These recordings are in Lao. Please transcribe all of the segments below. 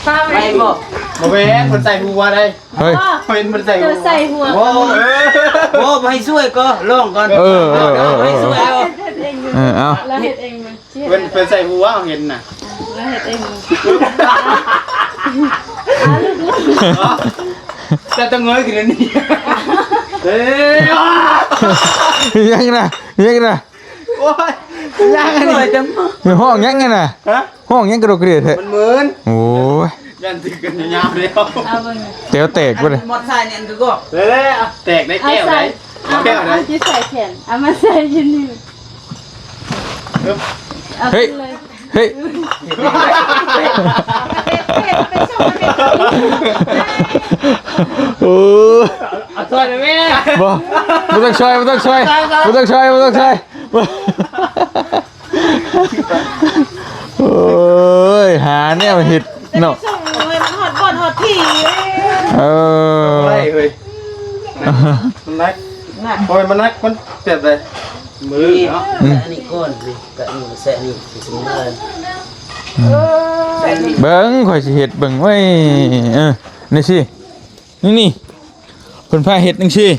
ໄປບໍ່? ບໍ່ແມ່ນ ເພິ່ນໃສ່ຫົວໄດ໋. ເຮີ້ຍ ເພິ່ນ ເພິ່ນໃສ່ຫົວ ເຈົ້າໃສ່ຫົວ ໂອ້ ເອີ ບໍ່ ບໍ່ໃຫ້ຊ່ວຍກໍລອງກ່ອນ. ເອີ ເອີ ເອີ ເອີ ໃຫ້ຊ່ວຍເອົາ ເຮັດເອງ ເອີ ເອົາ ລາວເຮັດເອງເບິ່ງ. ເພິ່ນ ເພິ່ນໃສ່ຫົວ ເຮົາເຫັນນະ ລາວເຮັດເອງ. ແຕ່ຕ້ອງເງີຍຂຶ້ນອັນນີ້ ເອີ ຍັງນະ ຍັງນະ. ໂອ້ຍ ຍັງອັນນີ້ ຮ້ອງຍັງນະ. ຮະ? ຮ້ອງຫຍັງກະດົກກະເດຍແທ້? ມັນມື່ນ. ໂອ້ຍ ຢ້ານຖືກກັນຍາມແລ້ວ ເອົາເບິ່ງ ແຕວແຕກບໍ່ເດ? ໝົດສາຍແໜ້ນຄືກໍ ເດ້ ແຕກໃນແກ້ວໃດ ເອົາໃສ່ ແກ້ວໃດ ເອົາຊິໃສ່ແຂນ ເອົາມາໃສ່ຢູ່ນີ້. ເອີ ເຮີ້ຍ ເອີ ເຮີ້ຍ ໂອ້ ເອົາຊ່ອຍໄດ້ແມ່. ບໍ່ ບໍ່ຕ້ອງຊ່ອຍ ບໍ່ຕ້ອງຊ່ອຍ ບໍ່ຕ້ອງຊ່ອຍ ບໍ່ຕ້ອງຊ່ອຍ. ໂອ້ຍ ຫາແນວເຮັດເນາະ ສົ່ງໃຫ້ມັນຮອດບ່ອນຮອດທີ່. ເອີ ໄດ້ເຮີ້ຍ ມັນໜັກ ໂອ້ຍ ມັນໜັກ ມັນແບບໃດ? ມືເນາະ ອັນນີ້ກ່ອນ ນີ້ກະນີ້ແຊະນີ້ຊິເມືອ ເບິ່ງ ຂ້ອຍຊິເຮັດເບິ່ງເວີຍ. ເອີ ນີ້ຊິ ນີ້ ນີ້ ເພິ່ນພາເຮັດຈັ່ງຊີ້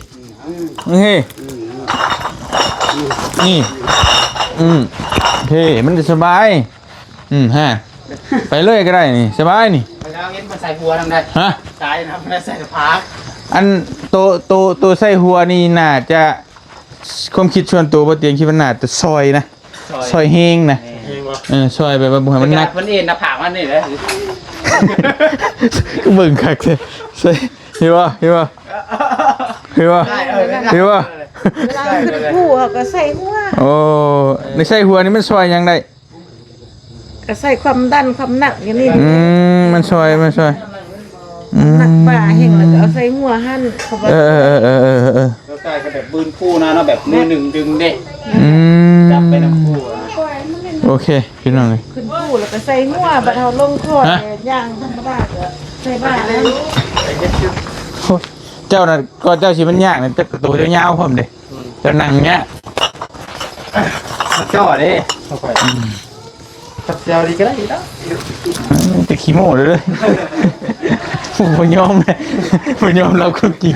ອືມ ນີ້ ອືມ ນີ້ ອືມ ເອີ ມັນຈະສະບາຍ. ອືມ ຮະ ໄປເລີຍກະໄດ້ນີ້ ສະບາຍນີ້. ຂ້ອຍເຫັນມັນໃສ່ຫົວນຳໄດ໋. ຮະ? ຕາຍນະ ມັນໃສ່ຜ້າ. ອັນໂຕ ໂຕ ໂຕໃສ່ຫົວນີ້ໜ້າຈະ ຄວາມຄິດສ່ວນໂຕ ບໍ່ຕຽງ ຄິດວ່າໜ້າຈະຊ່ອຍນະ. ຊ່ອຍ ຊ່ອຍແຮງນະ ແມ່ນ ເອີ ຊ່ອຍແບບວ່າບໍ່ໃຫ້ມັນໜັກ. ເພິ່ນເອັນໜ້າຜາກມັນນີ້ແຫຼະ ເບິ່ງຄັກແທ້ ຊ່ອຍ ເຫັນບໍ່ ເຫັນບໍ່ ເຫັນບໍ່ ເອີ ເຫັນບໍ່. ເວລາຂຶ້ນພູເຮົາກະໃສ່ຫົວ. ໂອ້ ໃນໃສ່ຫົວນີ້ມັນຊ່ອຍຫຍັງໄດ້? ກະໃສ່ຄວາມດັນຄວາມໜັກຢູ່ນີ້. ອືມ ມັນຊ່ອຍ ມັນຊ່ອຍ. ອືມ ໜັກປາແຮງແລ້ວກະເອົາໃສ່ຫົວຫັ້ນ ເຂົາວ່າ ເອີ ເອີ ເອີ ເອີ ເອີ ເອີ ແລ້ວກາຍກະແບບບືນພູນະເນາະ ແບບມືໜຶ່ງດຶງເດ້. ອືມ ຈັບໄປນຳພູ. ໂອເຄ ພີ່ນ້ອງເອີຍ ຂຶ້ນພູແລ້ວກະໃສ່ຫົວ ບັດເຮົາລົງຄໍ ຫະ ແຕ່ຍ່າງທຳມະດາກະໃສ່ບ່າ. ໂອ້ຍ ເຈົ້ານະ ກໍເຈົ້າຊິມັນຍາກນະ ເຈົ້າກະໂຕຍາວໆພ້ອມເດ້ ເຈົ້ານັ່ງຍາກ. ເຈົ້າເດ້ ອືມ ຈັບແຈວນີ້ກະໄດ້ເນາະ ອືມ ແຕ່ຂີ້ໂມ້ເດີ ບໍ່ຍອມເລີຍ ບໍ່ຍອມຮັບຄວາມຈິງ.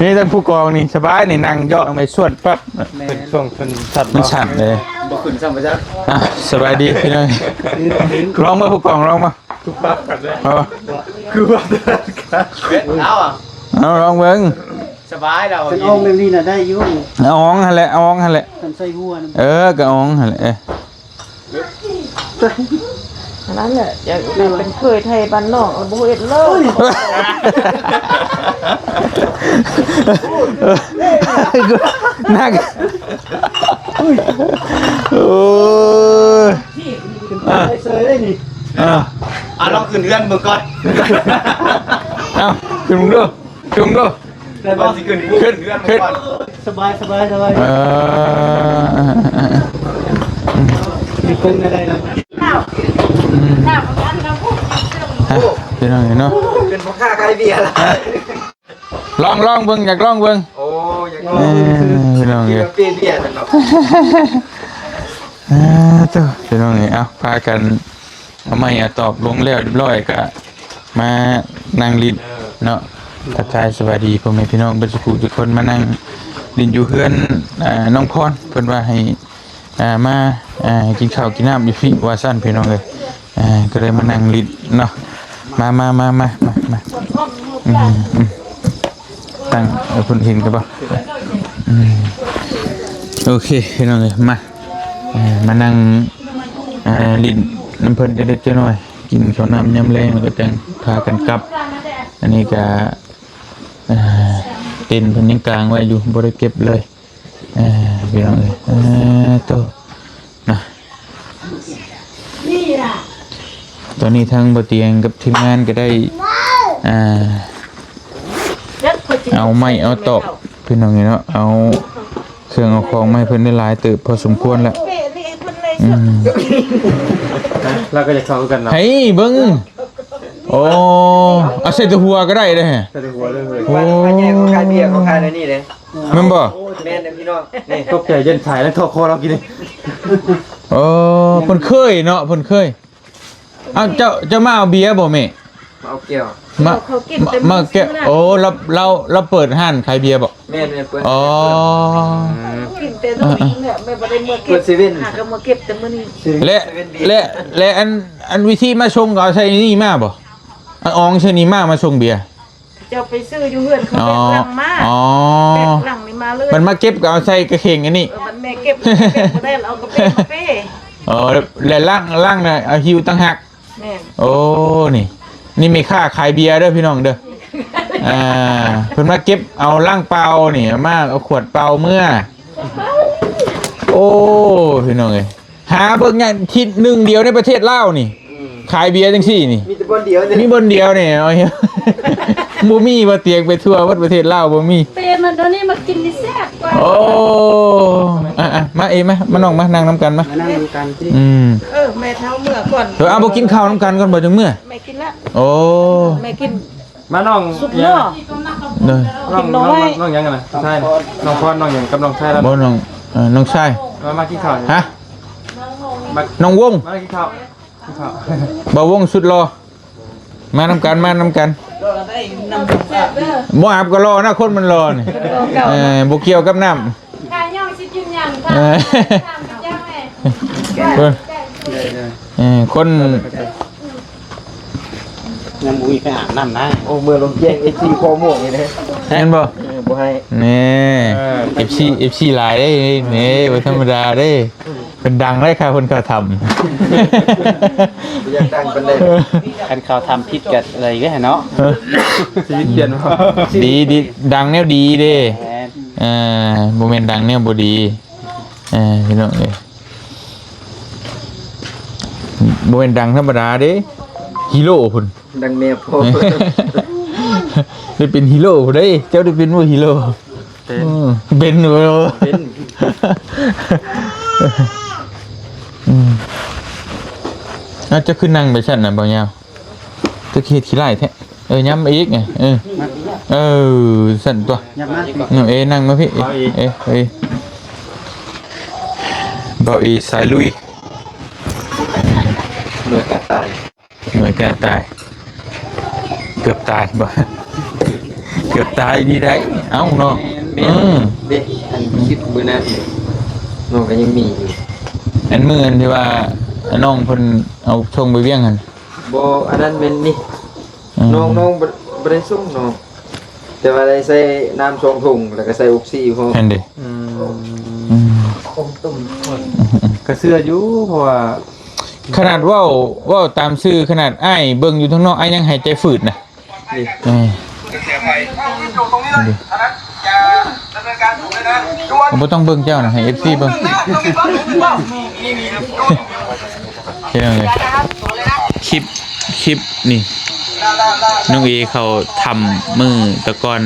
ນີ້ທາງຜູ້ກອງນີ້ສະບາຍນີ້ ນັ່ງຢອກໄປສວດປັບ. ແມ່ນ ເປັນຊ່ວງເປັນສັດ ມັນສັ່ນເດ້ ບໍ່ຂຶ້ນຊ້ຳບໍ່ຈັກ. ອ່ະ ສະບາຍດີພີ່ນ້ອງ ລອງມາຜູ້ກອງ ລອງມາ ຄືວ່າ ເອົາ ເອົາ ລອງເບິ່ງ. ສະບາຍແລ້ວ ຄັນອອງແບບນີ້ນະໄດ້ຢູ່ ອອງຫັ້ນແຫຼະ ອອງຫັ້ນແຫຼະ ຄັນໃສ່ຫົວນະ. ເອີ ກະອອງຫັ້ນແຫຼະ ເອີ ອັນນັ້ນແຫຼະ ຢາກເປັນເຂີຍໄທບ້ານນອກ ລະບໍ່ເຮັດເລີຍ. ໜັກ ໂອ້ຍ ຂຶ້ນໄປເຊີຍເລີຍນີ້. ອ່າ ອ່າ ລອງຂຶ້ນເຮືອນເບິ່ງກ່ອນ. ເອົ້າ ຂຶ້ນເບິ່ງດູ ຂຶ້ນເບິ່ງດູ. ແຕ່ວ່າຊິຂຶ້ນ ຂຶ້ນ ຂຶ້ນ ຂຶ້ນ ສະບາຍ ສະບາຍ ສະບາຍ. ເອີ ມີກົງໄດ້ນະ ອືມ ອ່ະ ພີ່ນ້ອງເນາະ ເປັນພໍ່ຄ້າຂາຍເບຍລະ. ລອງ ລອງເບິ່ງ ຢາກລອງເບິ່ງ. ໂອ້ ຢາກລອງ ເອີ ພີ່ນ້ອງເອີຍ ເບຍຊັ້ນເນາະ. ອ່າ ໂທ້ ພີ່ນ້ອງເອີຍ ເອົາ ພາກັນ ເອົາໄມ້ເອົາຕອກລົງແລ້ວຮຽບຮ້ອຍ ກະມານັ່ງຫຼິ້ນເນາະ ທັກທາຍສະບາຍດີພໍ່ແມ່ພີ່ນ້ອງເບິດສູ່ຜູ້ທຸກຄົນ ມານັ່ງຫຼິ້ນຢູ່ເຮືອນ ອ່າ ນ້ອງພອນ ເພິ່ນວ່າໃຫ້ ອ່າ ມາ ອ່າ ກິນເຂົ້າກິນນ້ຳຢູ່ພີ້ວ່າຊັ້ນ ພີ່ນ້ອງເອີຍ. ອ່າ ກະເລີຍມານັ່ງຫຼິ້ນເນາະ ມາ ມາ ມາ ມາ ມາ ອືມ ອືມ ຕັ້ງ ເອີ ເພິ່ນເຫັນກັນບໍ່? ອືມ ໂອເຄ ພີ່ນ້ອງເອີຍ ມາ ເອີ ມານັ່ງ ເອີ ຫຼິ້ນນຳເພິ່ນຈັກເລັກຈັກນ້ອຍ ກິນເຂົ້ານ້ຳຍາມແລງ ແລ້ວກະຈັ່ງພາກັນກັບ. ອັນນີ້ກະ ເອີ ເຕັນເພິ່ນຍັງກາງໄວ້ຢູ່ ບໍ່ໄດ້ເກັບເລີຍ. ເອີ ພີ່ນ້ອງເອີຍ ເອີ ໂຕ ນະ ຕອນນີ້ທາງບໍ່ຕຽງກັບທີມງານກະໄດ້ ອ່າ ເອົາໄມ້ເອົາຕອກ ພີ່ນ້ອງເອີຍເນາະ ເອົາເຄື່ອງເອົາຂອງມາໃຫ້ເພິ່ນໄດ້ຫຼາຍເຕີບພໍສົມຄວນແລ້ວ. ອືມ ລາວກະຢາກເຂົ້າຄືກັນເນາະ ໃຫ້ເບິ່ງ. ໂອ້ ເອົາໃສ່ແຕ່ຫົວກະໄດ້ເດ້ ໃສ່ແຕ່ຫົວເລີຍ. ໂອ້ ແມ່ນບໍ່? ແມ່ນເດ້ພີ່ນ້ອງ ນີ້ ຕົກໃຈຢ້ານສາຍແລ້ວເທາະຄໍລາວກິນນີ້. ໂອ້ ເພິ່ນເຄີຍເນາະ ເພິ່ນເຄີຍ. ເອົາ ເຈົ້າ ເຈົ້າມາເອົາເບຍບໍ່ແມ່? ມາເອົາແກ້ວ ມາ ເຂົາເກັບແຕ່ ມາ ມື້ ແກ້ວ ມື້ນັ້ນ ໂອ້ ລາວ ລາວ ລາວເປີດຮ້ານຂາຍເບຍບໍ່? ແມ່ນໆ ເປີດ ອໍ ອືມ ກິນແຕ່ມື້ນີ້ແຫຼະ ແມ່ບໍ່ໄດ້ເມືອເກັບ ເປີດເຊເວັນ ຫາກໍເມືອເກັບແຕ່ມື້ນີ້ ແລະ ເຊເວັນເບຍ ແລະ ແລະ ອັນ ອັນວິທີມາສົ່ງກໍເອົາໃສ່ນີ້ມາບໍ່? ອັນອອງໃສ່ນີ້ມາ ມາສົ່ງເບຍ? ເຈົ້າໄປຊື້ຢູ່ເຮືອນເຂົາ ອໍ ແບກຫຼັງມາ ອໍ ແບກຫຼັງນີ້ມາເລີຍ ມັນມາເກັບກໍເອົາໃສ່ກະເຂັງອັນນີ້ ເອີ ມັນແມ່ເກັບ ເກັບບໍ່ໄດ້ ເອົາກະເປມາເປ ອໍ ແລ້ວຫຼັງ ຫຼັງນະ ເອົາຫິ້ວຕ່າງຫາກ ແມ່ນ ໂອ້ ນີ້ ນີ້ແມ່ຄ້າຂາຍເບຍເດີພີ່ນ້ອງເດີ ອ່າ ເພິ່ນມາເກັບເອົາລັງເປົ່ານີ້ ມາເອົາຂວດເປົ່າເມືອ ໂອ້ ພີ່ນ້ອງເອີຍ ຫາເບິ່ງຍາກ ທີ່ໜຶ່ງດຽວໃນປະເທດລາວນີ້ ອືມ ຂາຍເບຍຈັ່ງຊີ້ນີ້ ມີແຕ່ບ່ອນດຽວນີ້ ມີບ່ອນດຽວນີ້ ເອົາ ບໍ່ມີວ່າຕຽກໄປທົ່ວເບິດປະເທດລາວ ບໍ່ມີ ເປມັນໂດນີ້ມາກິນນີ້ແຊບກວ່າ ໂອ້ ອ່ະໆ ມາເອ ມາ ມານ້ອງມານັ່ງນຳກັນມາ ມານັ່ງນຳກັນຕິ ອືມ ເອີ ແມ່ເຖົ້າເມືອກ່ອນ ເອີ ເອົາ ບໍ່ກິນເຂົ້ານຳກັນກ່ອນບໍ່ ຈັ່ງເມືອ ແມ່ກິນລະ ໂອ້ ແມ່ກິນ ມານ້ອງ ສຸກເນາະ ເດີ ນ້ອງ ນ້ອງ ນ້ອງຫຍັງຫັ້ນນະ ນ້ອງຊາຍ ນ້ອງພອນ ນ້ອງຫຍັງກັບນ້ອງຊາຍລະ ບໍ່ ນ້ອງ ເອີ ນ້ອງຊາຍ ມາ ມາກິນເຂົ້າ ຮະ ມາ ນ້ອງວົງ ມາກິນເຂົ້າ ກິນເຂົ້າ ບ່າວວົງສຸດຫຼໍ່ ມານຳກັນ ມານຳກັນ ບໍ່ອາບກໍຫຼໍ່ນະ ຄົນມັນຫຼໍ່ນີ້ ເອີ ບໍ່ກ່ຽວກັບນ້ຳ ຂ້າຍ້ອງຊິກິນຫຍັງ ເອີ ເອີ ຄົນ ຍັງບໍ່ມີໄປອາບນ້ຳນະ ໂອ້ ເມືອລົງແຈ້ງ ເອັຟຊີ ຄໍມ່ວງນີ້ເດ້ ແມ່ນບໍ່ ເອີ ບໍ່ໃຫ້ ນີ້ ເອີ ເອັຟຊີ ເອັຟຊີ ຫຼາຍເດ້ ນີ້ບໍ່ທຳມະດາເດ້ ເພິ່ນດັງເລີຍຄ່າ ເພິ່ນເຂົ້າຖ້ຳ ບໍ່ຢາກດັງປານໃດ ຄັນເຂົ້າຖ້ຳຜິດກໍເລີຍເດ້ເນາະ ເອີ ຊີວິດປ່ຽນບໍ່ ດີ ດີ ດັງແນວດີເດ້ ແມ່ນ ເອີ ບໍ່ແມ່ນດັງແນວບໍ່ດີ ເອີ ພີ່ນ້ອງເອີຍ ບໍ່ແມ່ນດັງທຳມະດາເດ້ ຮີໂຣພຸ້ນ ດັງແນວພໍ ໄດ້ເປັນຮີໂຣພຸ້ນເດ້ ເຈົ້າໄດ້ເປັນບໍ່ຮີໂຣ ເປັນ ເປັນບໍ່ ເປັນ ອືມ ເອົາ ເຈົ້າຄືນັ່ງໄປຊັ້ນນະ ບ່າວຍາວ? ເຈົ້າຄືເຮັດຂີ້ຮ້າຍແທ້ ເອີ ຍ້ຳອີກ ເອີ ເອີ ຊັ້ນຕົວະ ຍ້ຳມາ ເອີ ນັ່ງມາພີ້ ເອີ ເອີ ເອີ ບ່າວອີສາຍລຸຍ ເມືອກະຕ່າຍ ເມືອກະຕ່າຍ ເກືອບຕາຍບໍ່ ເກືອບຕາຍນີ້ໄດ້ ເອົ້າ ນ້ອງ ແມ່ນ ເອີ ເດ້ ອັນຄລິບມື້ນັ້ນ ນ້ອງກໍຍັງມີຢູ່ ອັນມື້ອັນທີ່ວ່ານ້ອງເພິ່ນເອົາສົ່ງໄປວຽງຫັ້ນ ບໍ່ ອັນນັ້ນແມ່ນນີ້ ອືມ ນ້ອງ ນ້ອງບໍ່ ບໍ່ໄດ້ສົ່ງນ້ອງ ແຕ່ວ່າໄດ້ໃສ່ນ້ຳສອງຖົງ ແລ້ວກໍໃສ່ອົກຊີພ້ອມ ຫັ້ນເດ ອືມ ອືມ ຄົມຕຸ່ມ ກໍເຊື່ອຢູ່ ເພາະວ່າ ຂະໜາດເວົ້າ ເວົ້າຕາມສື່ ຂະໜາດອ້າຍເບິ່ງຢູ່ທາງນອກ ອ້າຍຍັງຫາຍໃຈຝືດນະ ນີ້ ເອີ ບໍ່ຕ້ອງເບິ່ງເຈົ້ານະ ໃຫ້ເອັຟຊີເບິ່ງ ພີ່ນ້ອງເອີຍ ຄລິບ ຄລິບນີ້ ນ້ອງເອເຂົ້າຖ້ຳມື້ຕະກ່ອນ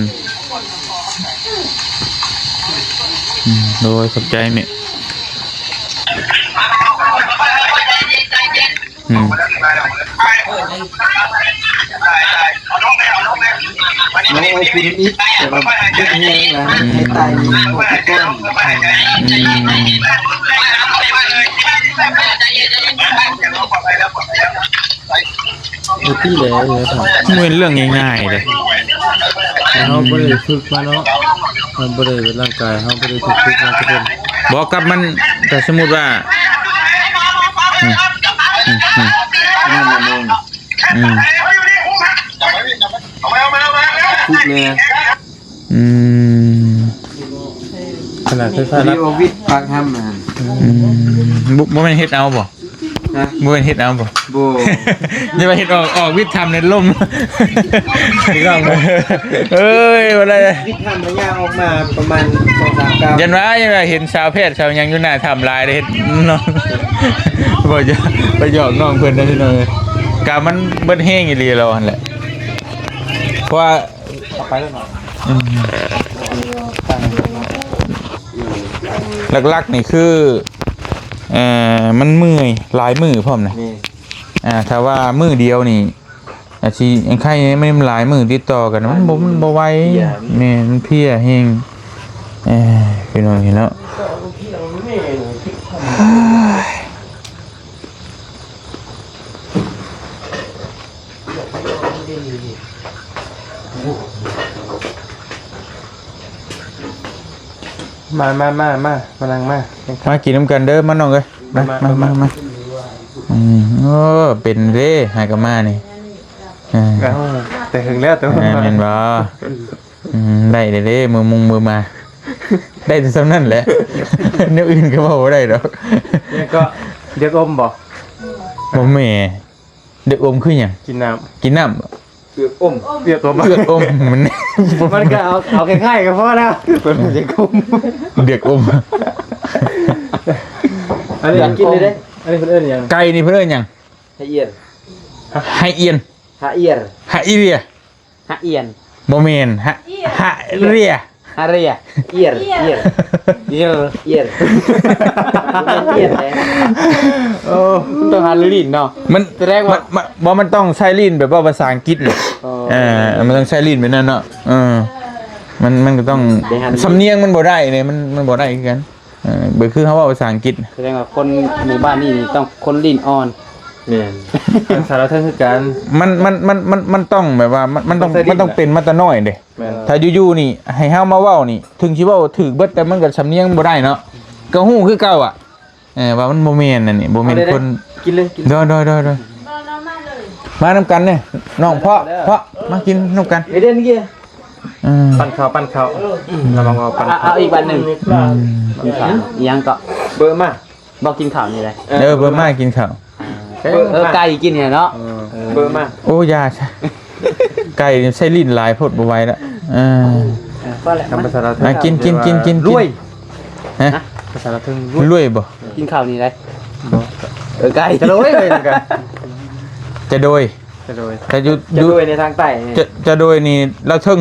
ອືມ ໂດຍ ຂອບໃຈແມ່ ອືມ ນ້ອງໄວ້ກິນອີກ ແຕ່ວ່າເບິດແຮງແລ້ວ ໃຫ້ຕາຍນີ້ ອືມ ບໍ່ຕິແລ້ວເລີຍ ບໍ່ແມ່ນເລື່ອງງ່າຍໆເດ້ ເຮົາບໍ່ໄດ້ຝຶກມາເນາະ ເຮົາບໍ່ໄດ້ ຮ່າງກາຍເຮົາບໍ່ໄດ້ຖືກຝຶກມາ ທຸກຄົນ ບໍ່ ກັບມັນ ຖ້າສົມມຸດວ່າ ອືມ ອືມ ອືມ ນັ້ນແຫຼະນ້ອງ ອືມ ທຸກແດ່ ອືມ ຂະໜາດໄຟຟ້າລັດ ວິດປາກຖ້ຳຫັ້ນ ອືມ ບໍ່ ບໍ່ແມ່ນເຮັດເອົາບໍ່? ຮະ? ບໍ່ແມ່ນເຮັດເອົາບໍ່? ບໍ່ ຢ່າວ່າເຮັດອອກ ອອກວິດຖ້ຳໃນລົມ ເອີຍ ບໍ່ໄດ້ ວິດຖ້ຳລະຍະອອກມາປະມານສອງສາມກ້າວ ຢ້ານວ່າ ຢ້ານວ່າເຫັນສາວແພດສາວຫຍັງຢູ່ໜ້າຖ້ຳຫຼາຍເດ້ ເຮັດເນາະ ບໍ່ຢາກ ໄປຫຍອກນ້ອງເພິ່ນນະພີ່ນ້ອງເອີຍ ກະມັນເບິດແຮງອີ່ຫຼີແລ້ວຫັ້ນແຫຼະ ເພາະວ່າ ເອົາໄປແລ້ວເນາະ ອືມ ຫຼັກໆນີ້ຄື ເອີ ມັນເມື່ອຍຫຼາຍມື້ພ້ອມນະ ແມ່ນ ອ່າ ຖ້າວ່າມື້ດຽວນີ້ ອາດຊິຍັງໄຄ ມັນຫຼາຍມື້ຕິດຕໍ່ກັນ ມັນບໍ່ ມັນບໍ່ໄຫວ ເພຍ ແມ່ນ ມັນເພຍແຮງ ເອີ ພີ່ນ້ອງເຫັນເນາະ. ມາ ມາ ມາ ມາ ມານັ່ງມາ ມາກິນນຳກັນເດີ ມານ້ອງເອີຍ ມາ ມາ ມາ ມາ ມາ ອືມ ໂອ້ ເປັນເດ້ ຫາກະມານີ້ ເອີ ເອົ້າ ແຕ່ຫຶງແລ້ວ ແຕ່ວ່າ ເອີ ແມ່ນບໍ່? ອືມ ໄດ້ເດ້ ມື້ມຸງມື້ມາ ໄດ້ແຕ່ສ່ຳນັ້ນແຫຼະ ແນວອື່ນກໍເວົ້າບໍ່ໄດ້ດອກ ຍັງກໍ ຢາກອົມບໍ່? ບໍ່ແມ່ນ ຢາກອົມຄືຫຍັງ? ກິນນ້ຳ ກິນນ້ຳ ເອືອກອົມ ເອືອກອົມ ເອືອກອົມ ມັນ ມັນກໍເອົາ ເອົາຄ້າຍໆກັນພໍແລ້ວ ເພິ່ນຢາກອົມ ຢາກອົມ ອັນນີ້ກິນເລີຍເດ້ ອັນນີ້ເພິ່ນເອີ້ນຫຍັງ? ໄກ່ນີ້ເພິ່ນເອີ້ນຫຍັງ? ໄຮອຽນ ໄຮອຽນ ໄຮອຽນ ໄຮເອຍ ຮະອຽນ ບໍ່ແມ່ນ ຮະ ຮະເຣຍ ຮະເຣຍ ອຽນ ອຽນ ອຽນ ອຽນ ອຽນແຫຼະ ໂອ້ ຕ້ອງຫັນລີ້ນເນາະ ມັນ ແສດງວ່າ ມັນ ມັນ ບໍ່ ມັນຕ້ອງໃຊ້ລີ້ນແບບເວົ້າພາສາອັງກິດນະ ອໍ ເອີ ມັນຕ້ອງໃຊ້ລີ້ນແບບນັ້ນເນາະ ເອີ ມັນ ມັນກໍຕ້ອງ ໄດ້ຫັນ ສຳນຽງມັນບໍ່ໄດ້ເດ້ ມັນ ມັນບໍ່ໄດ້ຄືກັນ ເອີ ແບບຄືເຮົາເວົ້າພາສາອັງກິດ ແສດງວ່າຄົນໝູ່ບ້ານນີ້ຕ້ອງຄົນລີ້ນອ່ອນ ແມ່ນ ພາສາລາວເທິງຄືກັນ ມັນ ມັນ ມັນ ມັນ ມັນຕ້ອງແບບວ່າ ມັນ ມັນຕ້ອງ ມັນຕ້ອງໃຊ້ລີ້ນ ມັນຕ້ອງເປັນມາແຕ່ນ້ອຍເດ້ ແມ່ນ ຖ້າຢູ່ໆນີ້ໃຫ້ເຮົາມາເວົ້ານີ້ ເຖິງຊິເວົ້າຖືກເບິດ ແຕ່ມັນກໍສຳນຽງບໍ່ໄດ້ເນາະ ກໍຮູ້ຄືເກົ່າອະ ເອີ ວ່າມັນບໍ່ແມ່ນອັນນີ້ ບໍ່ແມ່ນ ເອົາເລີຍ ຄົນ ກິນເລີຍ ກິນ ໂດຍ ໂດຍ ໂດຍ ໂດຍ ມານຳກັນເດ້ ນ້ອງເພາະ ເພາະ ມາກິນນຳກັນ ເດນກີ ເອີ ປັ້ນເຂົ້າ ປັ້ນເຂົ້າ ລະວັງວ່າປັ້ນ ເອົາ ເຂົ້າ ເອົາອີກບາດໜຶ່ງ ອືມ ປັ້ນເຂົ້າ ອີຫຍັງເກາະ ເບີມາ ບໍ່ກິນເຂົ້ານີ້ແຫຼະ ເອີ ເບີມາກິນເຂົ້າ ເອີ ເອີ ໄກ່ກິນນີ້ເນາະ ເອີ ເບີມາ ໂອ້ ຢ່າຊະ ໄກ່ໃຊ້ລີ້ນຫຼາຍໂພດ ບໍ່ໄຫວລະ ເອີ ເອີ ພໍແລ້ວ ທຳມະຊາດລາວເທິງ ອ່ະ ກິນ ກິນ ກິນ ກິນ ລວຍ ຮະ ພາສາລາວເທິງ ລວຍ ລວຍບໍ່? ກິນເຂົ້ານີ້ໄດ໋ ບໍ່ ເອີ ໄກ່ ຈະໂດຍ ຈະໂດຍ ຈະໂດຍ ແຕ່ຢູ່ ຈະ ຢູ່ ໂດຍໃນທາງໃຕ້ນີ້ ຈະ ຈະໂດຍນີ້ລາວເທິງ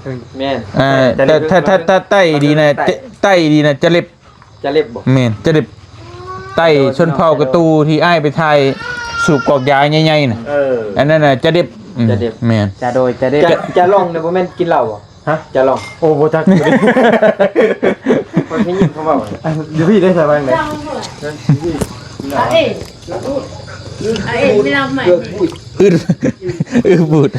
ເທິງ ແມ່ນ ເອີ ແຕ່ ແຕ່ ແຕ່ ແຕ່ ແຕ່ໃຕ້ດີນະ ໃຕ້ ໃຕ້ ໃຕ້ດີນະ ຈະເລັບ ຈະເລັບບໍ່? ແມ່ນ ຈະເລັບ ໃຕ້ຊົນເຜົ່າກະຕູທີ່ອ້າຍໄປຖ່າຍສູບກອກຢາໃຫຍ່ໆນະ ເອີ ອັນນັ້ນນະ ຈະເລັບ ອືມ ຈະເລັບ ແມ່ນ ຈະໂດຍ ຈະເລັບ ຈະ ຈະລອງນະ ບໍ່ແມ່ນກິນເຫຼົ້າບໍ່? ຮະ? ຈະລອງ ໂອ້ ບໍ່ຈັກ ຂ້ອຍໄດ້ຍິນເຂົາເວົ້າ ຢູ່ພີ້ໄດ້ສະບາຍໄດ ອາເອ ອາເອ ໄປນຳໃໝ່ ອືດ ອືດບູດ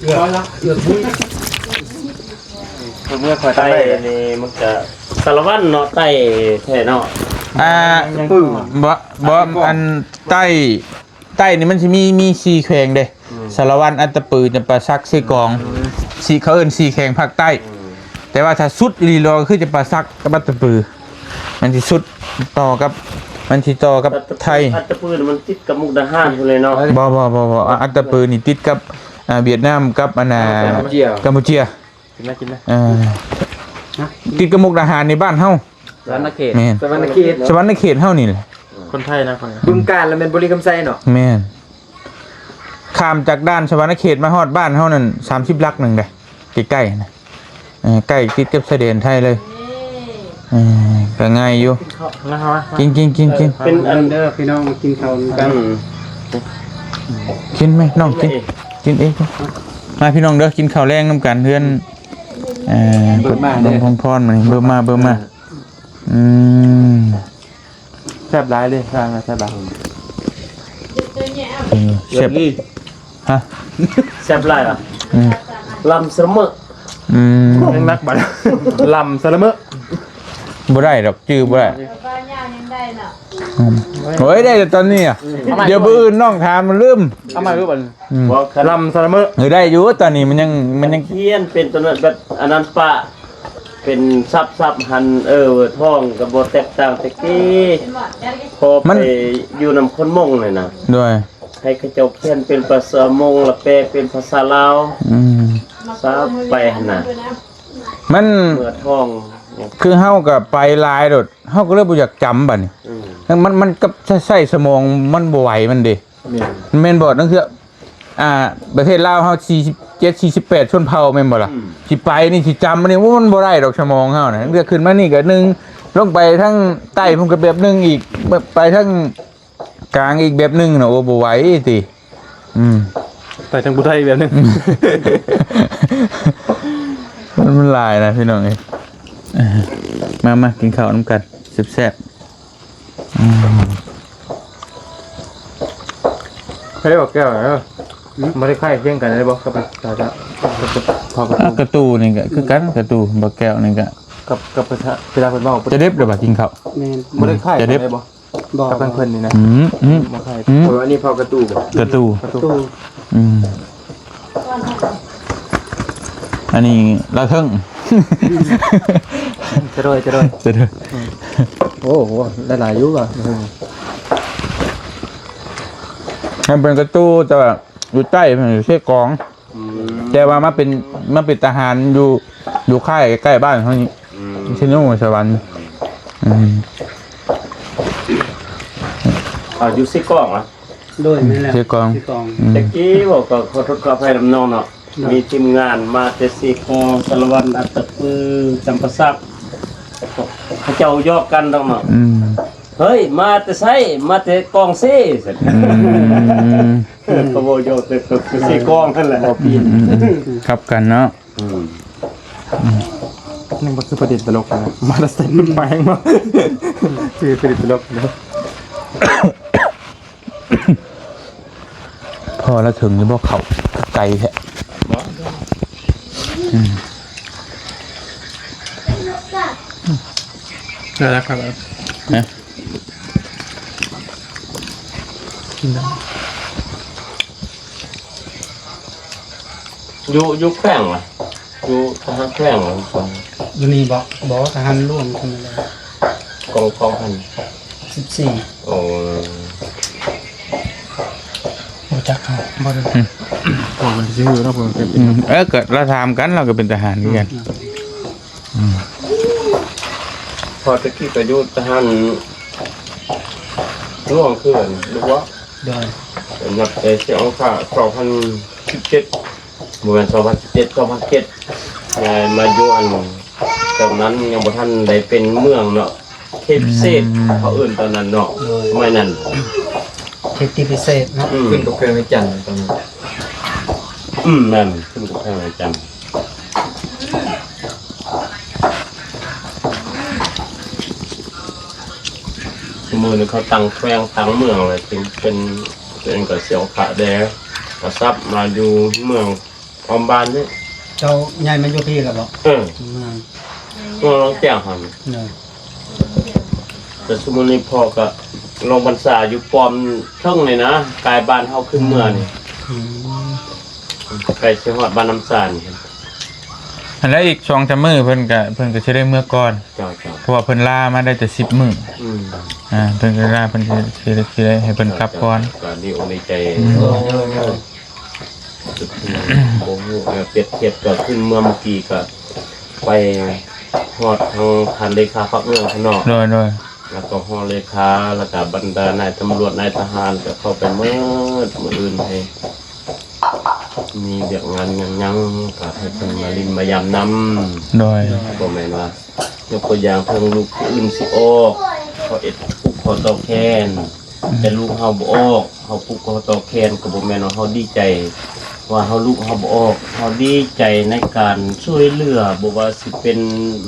ເອີ ເມືອງຂ້ອຍ ໃຕ້ ໃຕ້ນີ້ມັນກະສາລະວັນເນາະ ໃຕ້ແທ້ເນາະ ອ່າ ປຶ້ງ ບໍ່ ບໍ່ ອັນໃຕ້ ໃຕ້ນີ້ມັນຊິມີ ມີສີ່ແຂວງເດ້ ອືມ ສາລະວັນ ອັດຕະປື ຈຳປາສັກ ເຊກອງ ອືມ ສີ່ ເຂົາເອີ້ນສີ່ແຂວງພາກໃຕ້ ອືມ ແຕ່ວ່າຖ້າສຸດອີ່ຫຼີເລີຍກໍຄືຈຳປາສັກກັບອັດຕະປື ມັນຊິສຸດຕໍ່ກັບ ມັນຊິຕໍ່ກັບໄທ ອັດຕະປື ອັດຕະປືນີ້ມັນຕິດກັບມຸກດາຫານພຸ້ນເລີຍເນາະ ບໍ່ ບໍ່ ບໍ່ ບໍ່ ອັດຕະປືນີ້ຕິດກັບ ອ່າ ຫວຽດນາມກັບອັນນ່າ ກຳປູເຈຍ ກຳປູເຈຍ ກິນໄດ້ ກິນໄດ້ ເອີ ຮະ ຕິດກັບມຸກດາຫານໃນບ້ານເຮົາ ສະຫວັນນະເຂດ ແມ່ນ ສະຫວັນນະເຂດ ສະຫວັນນະເຂດເຮົານີ້ແຫຼະ ຄົນໄທນະ ເບິ່ງການລະແມ່ນບໍລິຄຳໄຊເນາະ ແມ່ນ ຂ້າມຈາກດ່ານສະຫວັນນະເຂດມາຮອດບ້ານເຮົານັ້ນ ສາມສິບຫຼັກໜຶ່ງເດ້ ໃກ້ໆນະ ເອີ ໃກ້ຕິດກັບຊາຍແດນໄທເລີຍ ເອີ ກໍງ່າຍຢູ່ ກິນ ກິນ ກິນ ກິນ ເປັນອັນເດີ ພີ່ນ້ອງມາກິນເຂົ້ານຳກັນ ອືມ ກິນໄໝນ້ອງ ກິນ ກິນເອງ ມາພີ່ນ້ອງເດີ ກິນເຂົ້າແລງນຳກັນ ເຮືອນ ເອີ ເບິ່ງມາເດີ ເບິ່ງພອນ ເບິ່ງມາ ເບິ່ງມາ ອືມ ແຊບຫຼາຍເດ້ ແຊບຫຼາຍ ອືມ ແຊບ ຮະ ແຊບຫຼາຍຫວາ ອືມ ລຳສະເໝີ ອືມ ແຮງໜັກບັດ ລຳສະເໝີ ບໍ່ໄດ້ດອກ ຈື່ບໍ່ໄດ້ ອືມ ໂອ້ຍ ໄດ້ແຕ່ຕອນນີ້ອະ ດຽວມື້ອື່ນນ້ອງຖາມລືມ ເອົາໃໝ່ເດີບັດນີ້ ອືມ ລຳສະເໝີ ເອີ ໄດ້ຢູ່ ຕອນນີ້ມັນຍັງ ມັນຍັງ ຂຽນເປັນຕົວນັ້ນ ແບບອັນນັ້ນປະ ເປັນສັບໆຫັ້ນ ເອີ ທ້ອງກໍບໍ່ແຕກຕ່າງແຕ່ກີ້ ພໍໄປຢູ່ນຳຄົນມົ້ງນີ້ນະ ໂດຍ ໃຫ້ເຂົາເຈົ້າຂຽນເປັນພາສາມົ້ງ ລະແປເປັນພາສາລາວ ອືມ ຊາບໄປຫັ້ນນະ ມັນ ເມື່ອທ້ອງ ຄືເຮົາກໍໄປຫຼາຍໂລດ ເຮົາກໍເລີຍບໍ່ຢາກຈຳບັດນີ້ ອືມ ມັນ ມັນກັບໃຊ້ສະໝອງມັນບໍ່ໄຫວມັນເດ້ ແມ່ນ ແມ່ນບໍ່? ລາງເທື່ອ ອ່າ ປະເທດລາວເຮົາສີ່ສິບເຈັດ ສີ່ສິບແປດຊົນເຜົ່າແມ່ນບໍ່ລະ? ອືມ ຊິໄປນີ້ ຊິຈຳອັນນີ້ ໂອ້ ມັນບໍ່ໄດ້ດອກສະໝອງເຮົານະ ລາງເທື່ອຂຶ້ນມານີ້ກໍໜຶ່ງ ລົງໄປທາງໃຕ້ພຸ້ນກໍແບບໜຶ່ງອີກ ແບບໄປທາງກາງອີກແບບໜຶ່ງນະ ໂອ້ ບໍ່ໄຫວຕິ ອືມ ໄປທາງຜູ້ໄທອີກແບບໜຶ່ງ ມັນ ມັນຫຼາຍນະພີ່ນ້ອງເອີຍ ເອີ ມາ ມາກິນເຂົ້ານຳກັນແຊບໆ ອືມ ໃຜບອກແກ້ວນະ? ບໍ່ໄດ້ຄ້າຍຄຽງກັນໄດ້ບໍ່ ກັບພາສາ ກັບ ກັບ ກັບ ອາ ກະຕູນີ້ກະຄືກັນ ກະຕູ ບໍ່ແກ້ວນີ້ກະ ກັບ ກັບພາສາ ເວລາເພິ່ນເວົ້າ ຈະເດັບ ຫຼືວ່າກິນເຂົ້າ ແມ່ນ ບໍ່ໄດ້ຄ້າຍກັນໄດ້ບໍ່ ບໍ່ ກັບທາງເພິ່ນນີ້ນະ ອືມ ອືມ ບໍ່ຄ້າຍ ອືມ ເອີ ອັນນີ້ເຜົ່າກະຕູບໍ່ ກະຕູ ກະຕູ ອືມ ອັນນີ້ລາວເທິງ ຈະໂດຍ ຈະໂດຍ ຈະໂດຍ ອືມ ໂອ້ໂຫ ຫຼາຍໆຢູ່ວ່າ ມັນເປັນກະຕູ ແຕ່ວ່າຢູ່ໃຕ້ ເຊກອງ ອືມ ແຕ່ວ່າມາເປັນ ມາເປັນທະຫານຢູ່ ຢູ່ຄ້າຍໃກ້ໆບ້ານເຮົານີ້ ອືມ ເຊໂນ ສະຫວັນ ອືມ ອ່າ ຢູ່ເຊກອງຫວາ? ໂດຍ ແມ່ນແລ້ວ ເຊກອງ ເຊກອງ ອືມ ແຕ່ກີ້ເວົ້າກໍຂໍໂທດຂໍອະໄພນຳນ້ອງເນາະ ໂດຍ ມີທີມງານມາແຕ່ເຊກອງ ສາລະວັນ ອັດຕະປື ຈຳປາສັກ ເຂົາເຈົ້າຢອກກັນດອກເນາະ ອືມ ເຮີ້ຍ ມາແຕ່ໃສ ມາແຕ່ກອງເຊ ອືມ ເຂົາເວົ້າຢອກແຕ່ ແຕ່ເຊກອງຫັ້ນແຫຼະ ອືມ ອືມ ອືມ ກັບກັນເນາະ ອືມ ອືມ ໜຶ່ງບໍ່ຄືປະເດັນຕະຫຼົກນະ ມາແຕ່ໃສ ມາແຮງບໍ່ ຄືປະເດັນຕະຫຼົກນະ ພໍລະເຖິງຢູ່ບໍ່ ເຂົ້າໄກແທ້ ບໍ່ ອືມ ໄດ້ແລ້ວຄັບ ຮະ ກິນໄດ້ ຢູ່ ຢູ່ແຂວງຫວາ? ຢູ່ທະຫານແຂວງຫວາ? ຢູ່ນີ້ບໍ່? ບໍ່ ທະຫານຫຼວງ ກອງ ກອງພັນ ສິບສີ່ ໂອ້ ບໍ່ຈັກເຂົາ ບໍ່ໄດ້ ອືມ ໂອ້ ມັນຊິຮູ້ເນາະ ເພິ່ນເປັນ ອືມ ເອີ ກໍລາວຖາມກັນ ລາວກໍເປັນທະຫານຄືກັນ ອືມ ອືມ ເພາະແຕ່ກີ້ກໍຢູ່ທະຫານຫຼວງຄືກັນ ຫຼືວ່າ ໂດຍ ນັບແຕ່ສຽງອອກຊາສອງພັນສິບເຈັດ ບໍ່ແມ່ນ ສອງພັນສິບເຈັດ ສອງພັນເຈັດ ຍ້າຍມາຢູ່ອັນ ຕອນນັ້ນຍັງບໍ່ທັນໄດ້ເປັນເມືອງເນາະ ເຂດພິເສດ ອືມ ເຂົາເອີ້ນຕອນນັ້ນເນາະ ໂດຍ ສະໄໝນັ້ນ ເຂດທີ່ພິເສດເນາະ ອືມ ຂຶ້ນກັບແຂວງວຽງຈັນຕອນນັ້ນ ອືມ ແມ່ນ ຂຶ້ນກັບແຂວງວຽງຈັນ. ມື້ນີ້ເຂົາຕັ້ງແຂວງຕັ້ງເມືອງແລ້ວ ຈຶ່ງເປັນ ຕົວເອງກໍສຽງພະແດ່ ກໍສັບມາຢູ່ເມືອງອ້ອມບ້ານນີ້ ເຈົ້າຍ້າຍມາຢູ່ພີ້ແລ້ວບໍ່? ເອີ ເມືອງ ເມືອງຫຼວງແກ້ວຫັ້ນ ເອີ ແຕ່ຊຸມມື້ນີ້ພໍ່ກໍລົງພັນສາຢູ່ປ້ອມເທິງນີ້ນະ ກາຍບ້ານເຮົາຂຶ້ນເມືອນີ້ ອືມ ໃກ້ຊິຮອດບ້ານນ້ຳຊານ ຫັ້ນແຫຼະ ອີກສອງສາມມື້ເພິ່ນກະ ເພິ່ນກະຊິໄດ້ເມືອກ່ອນ ເຈົ້າໆ ເພາະວ່າເພິ່ນລາມາໄດ້ແຕ່ສິບມື້ ອືມ ອ່າ ເພິ່ນກະລາ ເພິ່ນຊິ ຊິ ຊິໄດ້ໃຫ້ເພິ່ນກັບກ່ອນ ກະດີອົກດີໃຈ ອືມ ບໍ່ຮູ້ ແລ້ວປຽບທຽບກະຂຶ້ນເມືອງເມື່ອກີ້ກະໄປຮອດທາງທ່ານເລຂາພັກເມືອງພຸ້ນເນາະ ໂດຍໆ ແລ້ວກໍຮອງເລຂາ ແລ້ວກະບັນດານາຍຕຳຫຼວດນາຍທະຫານກະເຂົ້າໄປໝົດ ມື້ອື່ນໃຫ້ ມີວຽກງານຫຍັງໆ ກໍໃຫ້ເພິ່ນມາຫຼິ້ນມາຢາມນຳ ໂດຍ ບໍ່ແມ່ນວ່າ ຍົກຕົວຢ່າງເຖິງລູກຜູ້ອື່ນຊິອອກ ເຂົາເຮັດຜູກຄໍຕໍ່ແຂນ ອືມ ແຕ່ລູກເຮົາບໍ່ອອກ ເຮົາຜູກຄໍຕໍ່ແຂນ ກໍບໍ່ແມ່ນວ່າເຮົາດີໃຈວ່າເຮົາ ລູກເຮົາບໍ່ອອກ ເຮົາດີໃຈໃນການຊ່ວຍເຫຼືອ ບໍ່ວ່າຊິເປັນ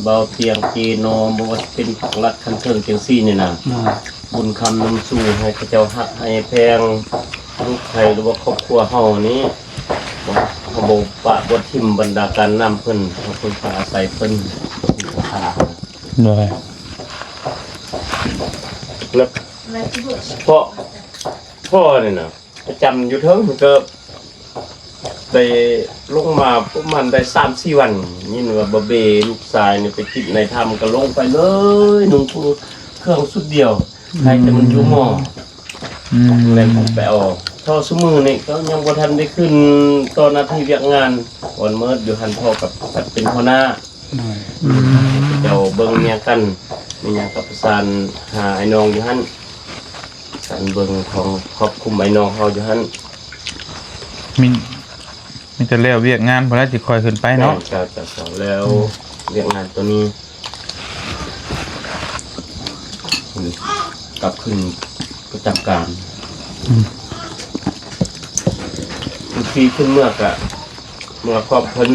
ເບົາຕຽງເປນອນ ບໍ່ວ່າຊິເປັນພາກລັດຂັ້ນເທິງຈັ່ງຊີ້ນີ້ນະ ໂດຍ ບຸນຄຳນຳສູ່ ໃຫ້ເຂົາເຈົ້າຮັກໃຫ້ແພງ ລູກໃຜ ຫຼືວ່າຄອບຄົວເຮົານີ້ ເຮົາບໍ່ປະບໍ່ຖິ້ມບັນດາການນຳເພິ່ນ ເຮົາເພິ່ງພາອາໄສເພິ່ນ ເພິ່ງພາ ໂດຍ ແລ້ວເພາະພໍ່ນີ້ນະ ປະຈຳຢູ່ເທິງ ເພິ່ນກໍໄດ້ລົງມາປະມານໄດ້ສາມສີ່ວັນ ຍິນວ່າບາເບລູກຊາຍນີ້ໄປຕິດໃນຖ້ຳ ກໍລົງໄປເລີຍ ນຸ່ງເຄື່ອງຊຸດດຽວ ໃຫ້ແຕ່ມັນຢູ່ໝໍ້ ອືມ ແມ່ນໄປເອົາ ເທົ່າຊຸມື້ນີ້ກໍຍັງບໍ່ທັນໄດ້ຂຶ້ນຕໍ່ໜ້າທີ່ວຽກງານ ວັນເມີດຢູ່ຫັ້ນ ພໍ່ກັບ ກັບເປັນຫົວໜ້າ ໂດຍ ອືມ ເຈົ້າເບິ່ງແຍງກັນ ມີຫຍັງກໍປະສານຫາອ້າຍນ້ອງຢູ່ຫັ້ນ ການເບິ່ງຂອງຄອບຄຸມອ້າຍນ້ອງເຮົາຢູ່ຫັ້ນ ມີ ມີແຕ່ແລ້ວວຽກງານພຸ້ນແຫຼະ ຊິຄ່ອຍຂຶ້ນໄປເນາະ ເຈົ້າ ເຈົ້າ ເຈົ້າ ແລ້ວ ອືມ ວຽກງານຕົວນີ້ ກັບຂຶ້ນປະຈຳການ ອືມ ບາງທີຂຶ້ນເມືອກະ ເມືອຄອບເພິ່ນ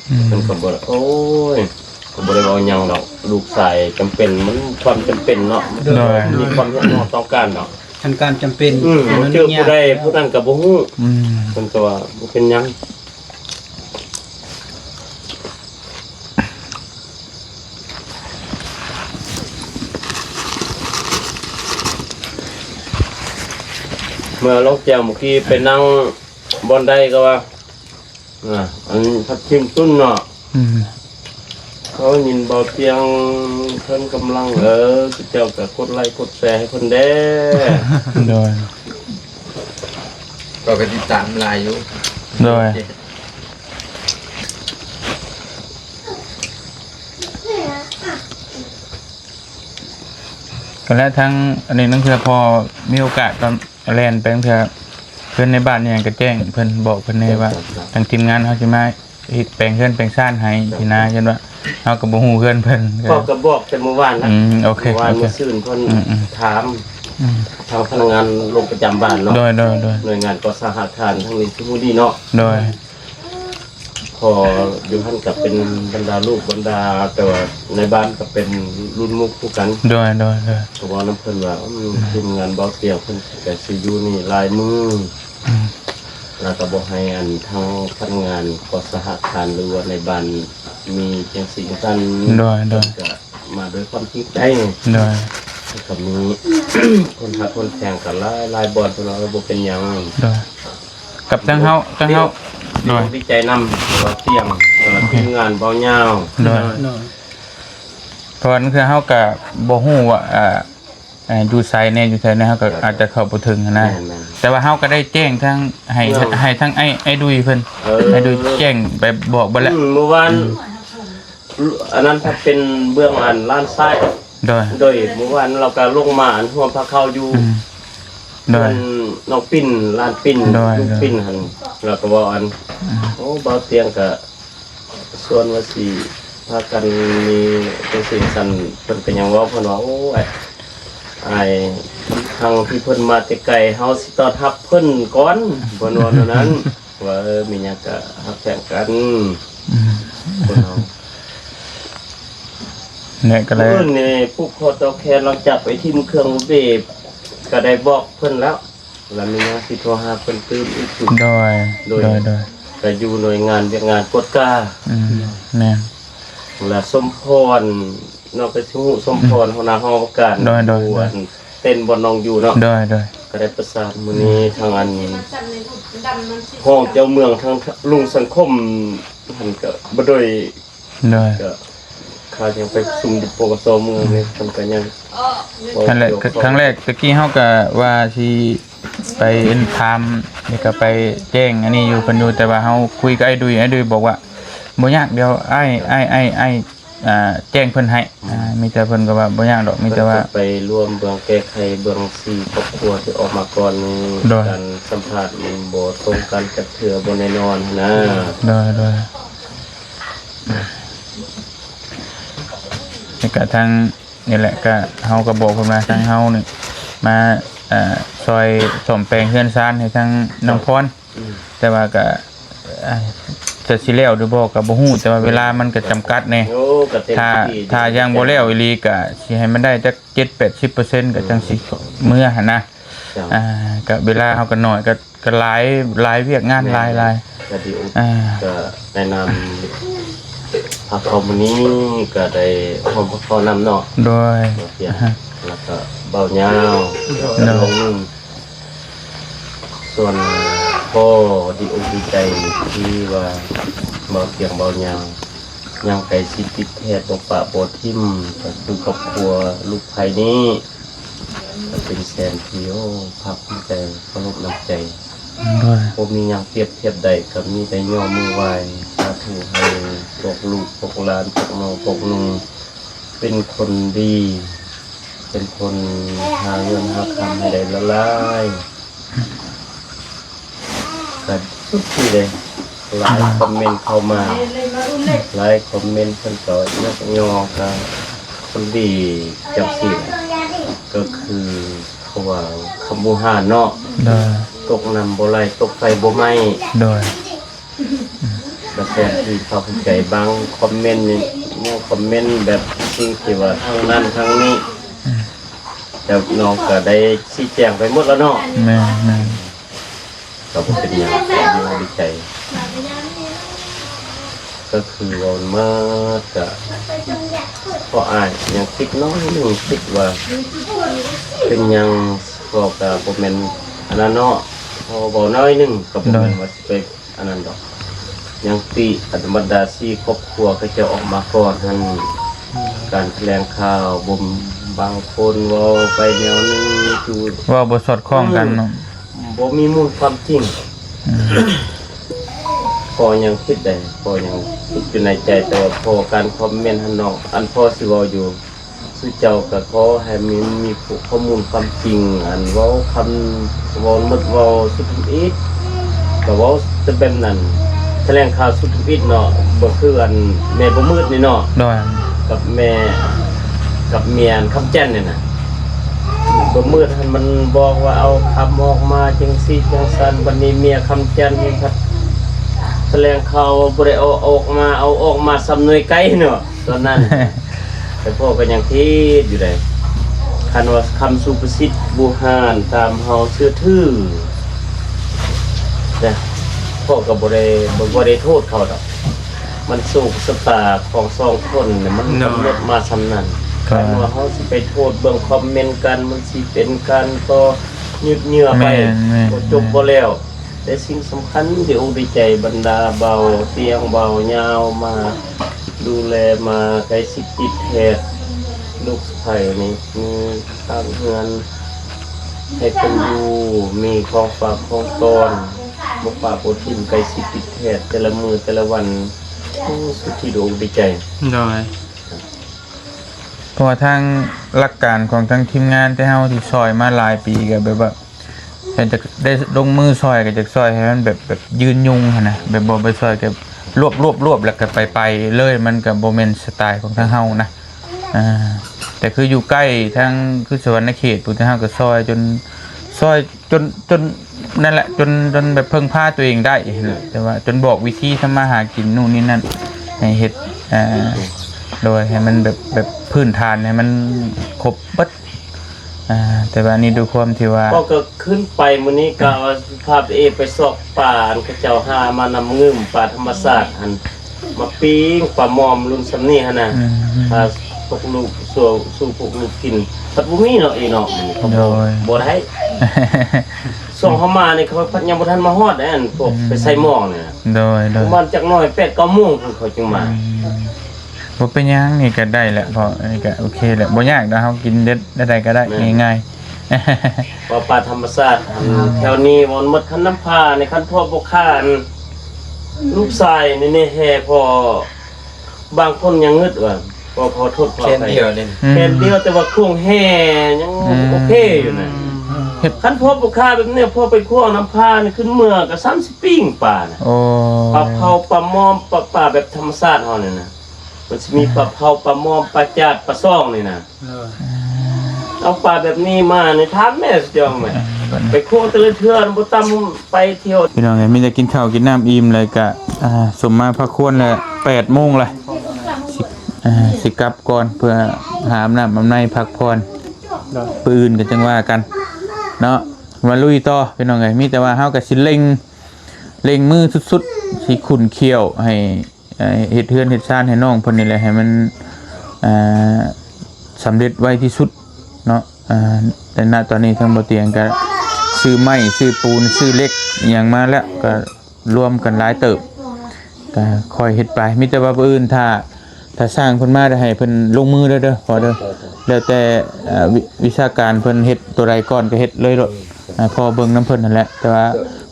ອືມ ເພິ່ນກໍບໍ່ ໂອ້ຍ ກໍບໍ່ໄດ້ເວົ້າຫຍັງດອກ ລູກຊາຍຈຳເປັນ ມັນຄວາມຈຳເປັນເນາະ ໂດຍ ມີຄວາມຮຽກຮ້ອງຕ້ອງການເນາະ ອັນການຈຳເປັນ ອືມ ອັນນັ້ນ ບໍ່ເຈີຜູ້ໃດ ຍາກ ຜູ້ນັ້ນກໍບໍ່ຮູ້ ອືມ ເພິ່ນກໍວ່າບໍ່ເປັນຫຍັງ. ເມື່ອລອງແຈວເມື່ອກີ້ໄປນັ່ງບ່ອນໃດກໍວ່າ ອ່າ ອັນທັບທິມຕຸນເນາະ ອືມ ເຂົາຍິນເບົາຕຽງເພິ່ນກຳລັງ ເອີ ເຈົ້າກໍກົດໄລກົດແຊໃຫ້ເພິ່ນແດ່ ໂດຍ ກໍໄປຕິດຕາມຫຼາຍຢູ່ ໂດຍ ກໍແລ້ວທັງອັນນີ້ ລາງເທື່ອພໍມີໂອກາດກໍ ແລ່ນໄປ ເທື່ອເພິ່ນໃນບ້ານອີ່ຫຍັງກໍແຈ້ງເພິ່ນ ບອກເພິ່ນແດ່ວ່າ ທາງທີມງານເຮົາຊິມາເຮັດແປງເຮືອນແປງຊານໃຫ້ຊີ້ນະ ຢ້ານວ່າເຮົາກໍບໍ່ຮູ້ເຮືອນເພິ່ນ ກໍ ກໍບອກແຕ່ມື້ວານນະ ອືມ ໂອເຄ ມື້ວານ ໂອເຄ ມື້ຊືນເພິ່ນ ອືມໆ ຖາມ ອືມ ທາງພະນັກງານລົງປະຈຳບ້ານເນາະ ໂດຍໆໆ ໜ່ວຍງານກໍ່ສ້າງອາຄານທາງນີ້ ທຸກມື້ນີ້ເນາະ ໂດຍ ພໍຢູ່ຫັ້ນກໍເປັນບັນດາລູກບັນດາ ແຕ່ວ່າໃນບ້ານກໍເປັນລຸ້ນໝູ່ຄືກັນ ໂດຍໆໆ ກໍເວົ້ານຳເພິ່ນວ່າ ອືມ ທີມງານເບົາຕຽງເພິ່ນກໍຊິຢູ່ນີ້ຫຼາຍມື້ ອືມ ແລ້ວກໍບໍ່ໃຫ້ອັນທາງພະນັກງານກໍ່ສ້າງອາຄານ ຫຼືວ່າໃນບ້ານມີຈັ່ງຊີ້ຈັ່ງຊັ້ນ ໂດຍໆ ເພິ່ນກໍມາດ້ວຍຄວາມຈິງໃຈ ໂດຍ ແລ້ວກໍມີຄົນຮັກຄົນແພງກັນຫຼາຍໆບ່ອນ ເພິ່ນວ່າ ເອີ ບໍ່ເປັນຫຍັງ ໂດຍ ກັບທາງເຮົາ ທາງເຮົາ ໂດຍ ດີໃຈນຳ ເບົາຕຽງ ເອີ ໂອເຄ ທີມງານເບົາຍາວ ໂດຍ ໂດຍ ເພາະວ່າລາງເທື່ອເຮົາກໍບໍ່ຮູ້ວ່າ ອ່າ ອ່າ ຢູ່ໃສແດ່ ຢູ່ໃສແດ່ ເຮົາກໍອາດຈະເຂົ້າບໍ່ເຖິງຫັ້ນນະ ແມ່ນໆ ແຕ່ວ່າເຮົາກໍໄດ້ແຈ້ງທັງ ໃຫ້ ເອີ ໃຫ້ທັງອ້າຍ ອ້າຍດຸຍເພິ່ນ ເອີ ອ້າຍດຸຍແຈ້ງໄປບອກເບິດແລ້ວ ອືມ ມື້ວານ ອືມ ອັນນັ້ນຖ້າເປັນເບື້ອງອັນລ້ານຊ້າຍ ໂດຍ ໂດຍ ມື້ວານລາວກໍລົງມາອັນຮ່ວມພາເຂົ້າຢູ່ ອືມ ໂດຍ ເຮືອນນ້ອງປິ່ນ ຫຼານປິ່ນ ໂດຍ ລູກ ໂດຍ ປິ່ນຫັ້ນ ລາວກໍເວົ້າອັນ ອືມ ໂອ້ ເບົາຕຽງກໍຊວນວ່າຊິພາກັນມີຈັ່ງຊີ້ຈັ່ງຊັ້ນ ເພິ່ນກໍຍັງເວົ້າ ເພິ່ນວ່າ ໂອ້ຍ ອ້າຍ ທັງທີ່ເພິ່ນມາແຕ່ໄກ ເຮົາຊິຕ້ອນຮັບເພິ່ນກ່ອນ ເພິ່ນວ່າແນວນັ້ນ. ວ່າ ເອີ ມີຫຍັງກະຮັກແພງກັນ ອືມ ຄົນເຮົາ ແນະ ກໍເລີຍ ມື້ອື່ນນີ້ຜູກຄໍຕໍ່ແຂນ ຫຼັງຈາກໄປຖິ້ມເຄື່ອງເບບ ກໍໄດ້ບອກເພິ່ນແລ້ວ ລະມີຫຍັງຊິໂທຫາເພິ່ນຕື່ມອີກ ໂດຍ ໂດຍ ໂດຍ ໂດຍ ກໍຢູ່ໜ່ວຍງານວຽກງານກວດກາ ອືມ ແມ່ນ ລະສົມພອນ ເນາະ ກໍຊິຮູ້ສົມພອນ ອືມ ຫົວໜ້າຫ້ອງການ ໂດຍ ໂດຍ ຢູ່ ໂດຍ ອັນເຕັນບ່ອນນ້ອງຢູ່ເນາະ ໂດຍ ໂດຍ ກໍໄດ້ປະສານມື້ນີ້ ອືມ ທາງອັນຮອງເຈົ້າເມືອງ ທາງລຸງສັງຄົມຫັ້ນ ກໍບໍ່ໄດ້ ໂດຍ ກໍຂ້າຍັງໄປປະຊຸມຢູ່ ປກສ ມື້ນີ້ ເພິ່ນກໍຍັງ ນັ້ນແຫຼະ ຄັ້ງແລກຕະກີ້ເຮົາກໍວ່າຊິໄປເອີ້ນຖາມ ແລ້ວກໍໄປແຈ້ງອັນນີ້ຢູ່ເພິ່ນຢູ່ ແຕ່ວ່າເຮົາຄຸຍກັບອ້າຍດຸຍ ອ້າຍດຸຍບອກວ່າ ບໍ່ຍາກ ດຽວອ້າຍ ອ້າຍ ອ້າຍ ອ້າຍ ອ່າ ແຈ້ງເພິ່ນໃຫ້ ອືມ ອ່າ ມີແຕ່ເພິ່ນກໍວ່າບໍ່ຍາກດອກ ມີແຕ່ວ່າ ເພິ່ນຈະໄປລວມເບື້ອງແກ້ໄຂເບື້ອງສີ່ຄອບຄົວທີ່ອອກມາກ່ອນນີ້ ໂດຍ ການສຳພາດມັນບໍ່ຕົງກັນຈັກເທື່ອ ບໍ່ແນ່ນອນນະ ໂດຍ ໂດຍ ແລ້ວກະທາງນີ້ແຫຼະ ກະເຮົາກໍບອກເພິ່ນວ່າທາງເຮົານີ້ມາ ເອີ ຊ່ອຍສ້ອມແປງເຮືອນຊານໃຫ້ທາງນ້ອງພອນ ອືມ ແຕ່ວ່າກໍ ອ່າ ຈະຊິແລ້ວຫຼືບໍ່ກໍບໍ່ຮູ້ ແຕ່ວ່າເວລາມັນກໍຈຳກັດແດ່ ໂອ້ ກໍເຕັມ ຖ້າ ທີ່ ຖ້າຍັງບໍ່ແລ້ວອີ່ຫຼີກໍຊິໃຫ້ມັນໄດ້ຈັກເຈັດແປດສິບເປີເຊັນ ກໍຈັ່ງຊິເມືອຫັ້ນນະ ເຈົ້າ ອ່າ ກໍເວລາເຮົາກໍໜ້ອຍ ກໍ ກໍຫຼາຍ ຫຼາຍວຽກງານ ແມ່ນ ຫຼາຍ ຫຼາຍ ກໍດີອົກ ອ່າ ກໍໃນນາມພາເຂົ້າມື້ນີ້ກໍໄດ້ຮ່ວມພາເຂົ້ານຳເນາະ ໂດຍ ບ່າວຕຽງ ແລ້ວກໍບ່າວຍາວ ໂດຍ ນ້ອງໜຶ່ງ ສ່ວນພໍ່ດີອົກດີໃຈທີ່ວ່າບ່າວຕຽງ ບ່າວຍາວ ຍັງໃກ້ຊິຕິດແທດ ບໍ່ປະບໍ່ຖິ້ມ ກໍຄືຄອບຄົວລູກໃພ້ນີ້ ກໍເປັນແສນທີ່ ໂອ້ ພາກພູມໃຈ ເຄົາລົບນ້ຳໃຈ ໂດຍ ບໍ່ມີຫຍັງປຽບທຽບໄດ້ ກໍມີແຕ່ຍໍມືໄຫວ້ ສາທຸ ໃຫ້ພວກລູກພວກຫຼານ ພວກນ້ອງພວກນຸ່ງ ເປັນຄົນດີ ເປັນຄົນຫາເງິນຫາຄຳໃຫ້ໄດ້ຫຼາຍໆ ກໍສຸດທີ່ເດ້ ຫຼາຍຄອມເມັນເຂົ້າມາ ຫຼາຍຄອມເມັນເພິ່ນກໍຍົກຍໍ ກໍຄົນດີຈັ່ງຊີ້ ກໍຄືເຂົາວ່າຄຳບູຮານເນາະ ໂດຍ ຕົກນ້ຳບໍ່ໄຫຼ ຕົກໄຟບໍ່ໄໝ້ ໂດຍ ກະແສທີ່ເຂົ້າໃຈ ບາງຄອມເມັນນີ້ຍັງຄອມເມັນແບບສິ່ງທີ່ວ່າທາງນັ້ນທາງນີ້ ອືມ ແລ້ວນ້ອງກໍໄດ້ຊີ້ແຈງໄປໝົດແລ້ວເນາະ. ແມ່ນໆ ກໍບໍ່ເປັນຫຍັງ ດີໃຈ. ກໍຄືເວົ້າມາກໍ ເພາະອ້າຍຍັງຄິດໜ້ອຍໜຶ່ງ ຄິດວ່າເປັນຫຍັງ ກໍ ກໍບໍ່ແມ່ນອັນນັ້ນເນາະ. ເພາະເວົ້າໜ້ອຍໜຶ່ງ ກໍບໍ່ແມ່ນວ່າຊິໄປ ອັນນັ້ນດອກ. ຍັງຕິ ອັນບັນດາສີ່ຄອບຄົວເຂົາເຈົ້າອອກມາກ່ອນຫັ້ນ ການຖະແຫຼງຂ່າວ ບໍ່ ບາງຄົນເວົ້າໄປແນວໜຶ່ງ ເວົ້າບໍ່ສອດຄ່ອງກັນເນາະ ບໍ່ມີມູນຄວາມຈິງ. ອືມ ພໍ່ຍັງຄິດໄດ້ ພໍ່ຍັງຄິດຢູ່ໃນໃຈ ແຕ່ວ່າພໍການຄອມເມັນຫັ້ນເນາະ ອັນພໍ່ຊິເວົ້າຢູ່ ສູ່ເຈົ້າກໍຂໍໃຫ້ມີ ມີຂໍ້ມູນຄວາມຈິງ ອັນເວົ້າຄຳ ເວົ້າໝົດ ເວົ້າສຸດທຳອິດ ກໍເວົ້າແຕ່ແບບນັ້ນ ຖະແຫຼງຂ່າວສຸດທຳອິດເນາະ ບໍ່ຄືອັນແມ່ບໍ່ມືດນີ້ເນາະ ໂດຍ ກັບແມ່ ກັບເມຍອັນຄຳແຈ່ນນີ້ນະ. ບໍ່ມືດຫັ້ນມັນບອກວ່າເອົາຄຳອອກມາຈັ່ງຊີ້ຈັ່ງຊັ້ນ ບັດນີ້ເມຍຄຳແຈ່ນນີ້ພັດຖະແຫຼງຂ່າວບໍ່ໄດ້ເອົາອອກມາ ເອົາອອກມາສ່ຳໜ່ວຍໄກ່ເນາະ ຕອນນັ້ນ. ແຕ່ພໍ່ກໍຍັງຄິດຢູ່ໃດ໋ ຄັນວ່າຄຳສຸພາສິດບູຮານຕາມເຮົາເຊື່ອຖື ແຕ່ພໍ່ກໍບໍ່ໄດ້ ບໍ່ ບໍ່ໄດ້ໂທດເຂົາດອກ ມັນໂຊກຊະຕາຂອງສອງຄົນນີ້ ມັນ ໂດຍ ກຳນົດມາສ່ຳນັ້ນ. ຄັນວ່າເຮົາຊິໄປໂທດເບິ່ງຄອມເມັນກັນ ມັນຊິເປັນການຕໍ່ຍືດເຍື້ອໄປ ແມ່ນໆ ບໍ່ຈົບບໍ່ແລ້ວ. ແຕ່ສິ່ງສຳຄັນ ດີອົກດີໃຈບັນດາເບົາຕຽງເບົາຍາວມາດູແລ ມາໃກ້ຊິດຕິດແທດ ລູກສະໃພ້ນີ້ມີທາງເຮືອນໃຫ້ເພິ່ນຢູ່ ມີຂອງຝາກຂອງຕ້ອນ ບໍ່ປະບໍ່ຖິ້ມ ໃກ້ຊິດຕິດແທດແຕ່ລະມື້ແຕ່ລະວັນ. ໂອ້ ສຸດທີ່ດີອົກດີໃຈ. ໂດຍ ເພາະວ່າທາງຫຼັກການຂອງທາງທີມງານແຕ່ເຮົາທີ່ຊ່ອຍມາຫຼາຍປີ ກໍແບບວ່າ ແຕ່ຈະໄດ້ລົງມືຊ່ອຍ ກໍຈະຊ່ອຍໃຫ້ມັນແບບ ແບບຍືນຍົງຫັ້ນນະ ແບບບໍ່ໄປຊ່ອຍແບບລວບໆໆ ແລ້ວກໍໄປໆເລີຍ ມັນກໍບໍ່ແມ່ນສະໄຕຂອງທາງເຮົານະ. ອ່າ ແຕ່ຄືຢູ່ໃກ້ທາງ ຄືສະຫວັນນະເຂດພຸ້ນ ທາງເຮົາກໍຊ່ອຍຈົນ ຊ່ອຍຈົນ ຈົນນັ້ນແຫຼະ ຈົນ ຈົນແບບເພິ່ງພາຕົວເອງໄດ້ຫັ້ນແຫຼະ ແຕ່ວ່າຈົນບອກວິທີທຳມາຫາກິນນູ່ນນີ້ນັ້ນ ໃຫ້ເຮັດ ອ່າ ໂດຍໃຫ້ມັນແບບ ແບບພື້ນຖານໃຫ້ມັນຄົບເບິດ. ອ່າ ແຕ່ວ່ານີ້ດ້ວຍຄວາມທີ່ວ່າ ກໍ ກໍຂຶ້ນໄປມື້ນີ້ ກະວ່າພາເອໄປຊອກປາ ອັນເຂົາເຈົ້າຫາມານຳງື່ມ ປາທຳມະຊາດຫັ້ນ ມາປີ້ງ ປາມອມລຸ້ນສ່ຳນີ້ຫັ້ນນະ ອືມ ພາພວກລູກສູ່ ສູ່ພວກລູກກິນ ພັດບໍ່ມີເນາະ ເອເນາະ ມັນກໍບໍ່ ໂດຍ ບໍ່ໄດ້. ຊ່ວງເຮົາມານີ້ ເຂົາພັດຍັງບໍ່ທັນມາຮອດເດ້ ອັນພວກ ອືມ ໄປໃສ່ໝໍ້ນີ້ນະ ໂດຍໆ ປະມານຈັກໜ້ອຍ ແປດເກົ້າໂມງພຸ້ນ ເຂົາຈຶ່ງມາ. ອືມ ບໍ່ເປັນຫຍັງ ນີ້ກໍໄດ້ແຫຼະ ເພາະນີ້ກໍໂອເຄແຫຼະ ບໍ່ຍາກດອກ ເຮົາກິນເດັດ ແນວໃດກໍໄດ້ ແມ່ນ ງ່າຍໆ ເພາະປາທຳມະຊາດ ອືມ ແຖວນີ້ມັນໝົດ ຄັນນ້ຳຜານີ້ ຄັນພໍ່ບໍ່ຂ້ານ ລູກຊາຍນີ້ແຮ່ພໍ່ ບາງຄົນຍັງງຶດວ່າ ກໍຂໍໂທດຂໍອະໄພ ແຂນດຽວນີ້ ອືມ ແຂນດຽວ ແຕ່ວ່າໂຄງແຮ່ຍັງ ອືມ ໂອເຄຢູ່ນະ. ອືມ ຄັນພໍ່ບໍ່ຂ້າແບບນີ້ ພໍ່ໄປຂົວນ້ຳຜານີ້ ຂຶ້ນເມືອກໍສາມສິບປີງປານະ. ໂອ້ ປາເຜົາ ປາມອມ ປາ ປາແບບທຳມະຊາດເຮົານີ້ນະ ມັນຊິມີ ອ່າ ປາເຜົາ ປາມອມ ປາຈາດ ປາຊອງນີ້ນະ. ເອີ ເອົາປາແບບນີ້ມານີ້ ຖາມແມ່ຊິເຈົ້າແມ່ ອ່າ ໄປຂົວແຕ່ລະເທື່ອບໍ່ຕ່ຳໄປທ່ຽວ. ພີ່ນ້ອງເອີຍ ມີແຕ່ກິນເຂົ້າກິນນ້ຳອີ່ມ ແລ້ວກະ ອ່າ ສົມມາພາຄວນແລ້ວ ແປດໂມງແລ້ວ ຊິ ອ່າ ຊິກັບກ່ອນ ເພື່ອຫາອາບນ້ຳອາບໃນພັກຜ່ອນ ໂດຍ ມື້ອື່ນກໍຈັ່ງວ່າກັນເນາະ ມາລຸຍຕໍ່ ພີ່ນ້ອງເອີຍ. ມີແຕ່ວ່າເຮົາກໍຊິເລັ່ງ ເລັ່ງມືສຸດໆ ຊິຂຸ້ນຂ້ຽວໃຫ້ ເຮັດເຮືອນເຮັດຊານໃຫ້ນ້ອງເພິ່ນນີ້ແຫຼະ ໃຫ້ມັນ ອ່າ ສຳເລັດໄວທີ່ສຸດເນາະ. ອ່າ ແຕ່ນະຕອນນີ້ທາງບໍ່ຕຽງກໍຊື້ໄມ້ ຊື້ປູນ ຊື້ເຫຼັກອີ່ຫຍັງມາແລ້ວ ກໍລວມກັນຫຼາຍເຕີບ ກໍຄ່ອຍເຮັດໄປ. ມີແຕ່ວ່າມື້ອື່ນ ຖ້າ ຖ້າຊ່າງເພິ່ນມາ ໄດ້ໃຫ້ເພິ່ນລົງມືເດີ ເດີ ພໍເດີ ແລ້ວແຕ່ ອ່າ ວິ ວິຊາການເພິ່ນເຮັດຕົວໃດກ່ອນກໍເຮັດເລີຍໂລດ. ອ່າ ພໍເບິ່ງນຳເພິ່ນຫັ້ນແຫຼະ ແຕ່ວ່າ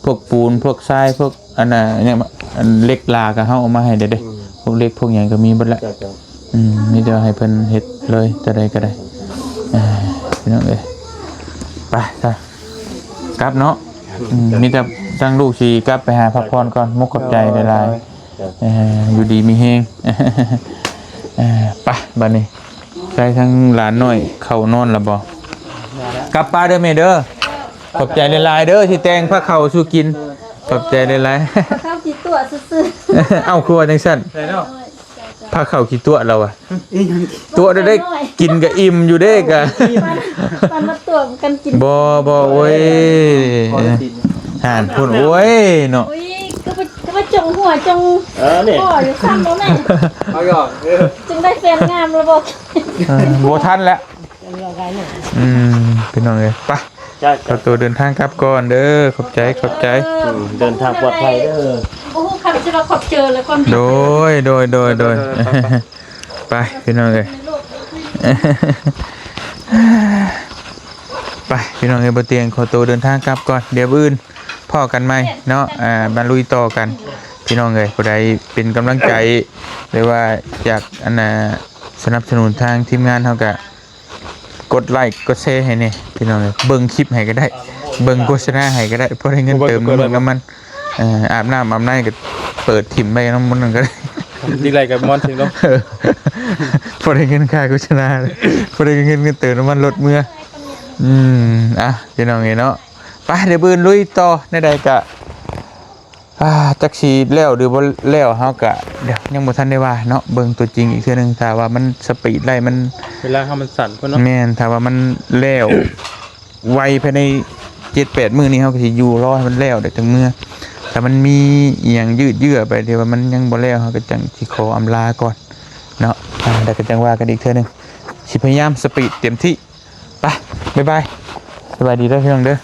ພວກປູນ ພວກຊາຍ ພວກ ອັນນ່າ ຫຍັງ ອັນເຫຼັກຫຼາກໍເຮົາເອົາມາໃຫ້ແດ່ເດ້ ອືມ ພວກເຫຼັກພວກຫຍັງກໍມີເບິດແຫຼະ. ເຈົ້າ ເຈົ້າ ອືມ ມີແຕ່ໃຫ້ເພິ່ນເຮັດເລີຍ ຕົວໃດກໍໄດ້. ອ່າ ພີ່ນ້ອງເອີຍ ໄປຊະ ກັບເນາະ. ອືມ ມີແຕ່ທາງລູກຊິກັບໄປຫາພັກຜ່ອນກ່ອນ. ມຸກຂອບໃຈຫຼາຍໆ ເອີ ຢູ່ດີມີແຮງ. ເອີ ໄປ ບັດນີ້ ໃສ່ທາງຫຼານນ້ອຍເຂົ້ານອນລະບໍ່? ກັບປ້າເດີແມ່ເດີ. ຂອບໃຈຫຼາຍໆເດີ ທີ່ແຕ່ງພາເຂົ້າສູ່ກິນ. ຂອບໃຈຫຼາຍໆ. ເຂົ້າຂີ້ຕົວະຊື່ໆ. ເອົ້າ ຄືວ່າຈັ່ງຊັ້ນ? ໄດ້ເນາະ. ພາເຂົ້າຂີ້ຕົວະລາວອະ. ຕົວະໄດ້ ໄດ້ກິນກະອີ່ມຢູ່ເດ້ກະ. ປັນ ປັນມາຕົວະກັນກິນ. ບໍ່ ບໍ່ ໂອ້ຍ ພໍໄດ້ກິນ. ຫານພຸ້ນ ໂອ້ຍເນາະ. ອຸ້ຍ ຄືວ່າ ຄືວ່າຈົ່ງຫົວຈົ່ງ ເອີ ນີ້ ພໍຢູ່ຊ້ຳແລ້ວແມ່. ເອົາຫຍອກ ເອີ ຈຶ່ງໄດ້ແຟນງາມລະບໍ່? ເອີ ບໍ່ທັນແລ້ວ. ອືມ ພີ່ນ້ອງເອີຍ ໄປ ຂໍຕົວເດີນທາງກັບກ່ອນເດີ. ຂອບໃຈ ຂອບໃຈ. ເດີນທາງປອດໄພເດີ. ບໍ່ຮູ້ຄຳຊິວ່າຂອບເຈີ ແລະ ຄວາມ ໂດຍ ໂດຍ ໂດຍ ໂດຍ. ໄປ ພີ່ນ້ອງເອີຍ ໄປ ພີ່ນ້ອງເອີຍ. ບໍ່ຕຽງຂໍຕົວເດີນທາງກັບກ່ອນ ດຽວມື້ອື່ນພໍ້ກັນໃໝ່ເນາະ. ອ່າ ມາລຸຍຕໍ່ກັນ ພີ່ນ້ອງເອີຍ. ຜູ້ໃດເປັນກຳລັງໃຈ ຫຼືວ່າຢາກ ອັນນ່າ ສະໜັບສະໜູນທາງທີມງານເຮົາກະ ກົດໄລກົດແຊໃຫ້ແດ່ ພີ່ນ້ອງເອີຍ. ເບິ່ງຄລິບໃຫ້ກໍໄດ້ ເບິ່ງໂຄສະນາໃຫ້ກໍໄດ້ ພໍໄດ້ເງິນເຕີມນ້ຳມັນ. ເອີ ອາບນ້ຳອາບໃນກໍເປີດຖິ້ມໄວ້ນຳມັນນັ້ນກໍໄດ້. ດີໄລກໍມ່ວນຊິເນາະ. ເອີ ພໍໄດ້ເງິນຄ່າໂຄສະນາ ພໍໄດ້ເງິນ ເງິນເຕີມນ້ຳມັນລົດເມືອ. ອືມ ອ່ະ ພີ່ນ້ອງເອີຍເນາະ. ໄປ ດຽວມື້ອື່ນລຸຍຕໍ່. ແນວໃດກະ ອ່າ ຈັກຊິແລ້ວຫຼືບໍ່ແລ້ວ ເຮົາກະ ດຽວ ຍັງບໍ່ທັນໄດ້ວ່າເນາະ. ເບິ່ງຕົວຈິງອີກເທື່ອໜຶ່ງ ຖ້າວ່າມັນສະປີດໄດ້ ມັນ ເວລາເຮົາມັນສັ້ນພຸ້ນເນາະ. ແມ່ນ ຖ້າວ່າມັນແລ້ວໄວພາຍໃນເຈັດແປດມື້ນີ້ ເຮົາກະຊິຢູ່ລໍໃຫ້ມັນແລ້ວ ແລ້ວຈັ່ງເມືອ. ຖ້າມັນມີອີ່ຫຍັງຢືດເຍື້ອໄປ ທີ່ວ່າມັນຍັງບໍ່ແລ້ວ ເຮົາກະຈັ່ງຊິຂໍອຳລາກ່ອນເນາະ. ອ່າ ແລ້ວກະຈັ່ງວ່າກັນອີກເທື່ອໜຶ່ງ ຊິພະຍາຍາມສະປີດເຕັມທີ່. ໄປ ບາຍບາຍ ສະບາຍດີເດີ ພີ່ນ້ອງເດີ.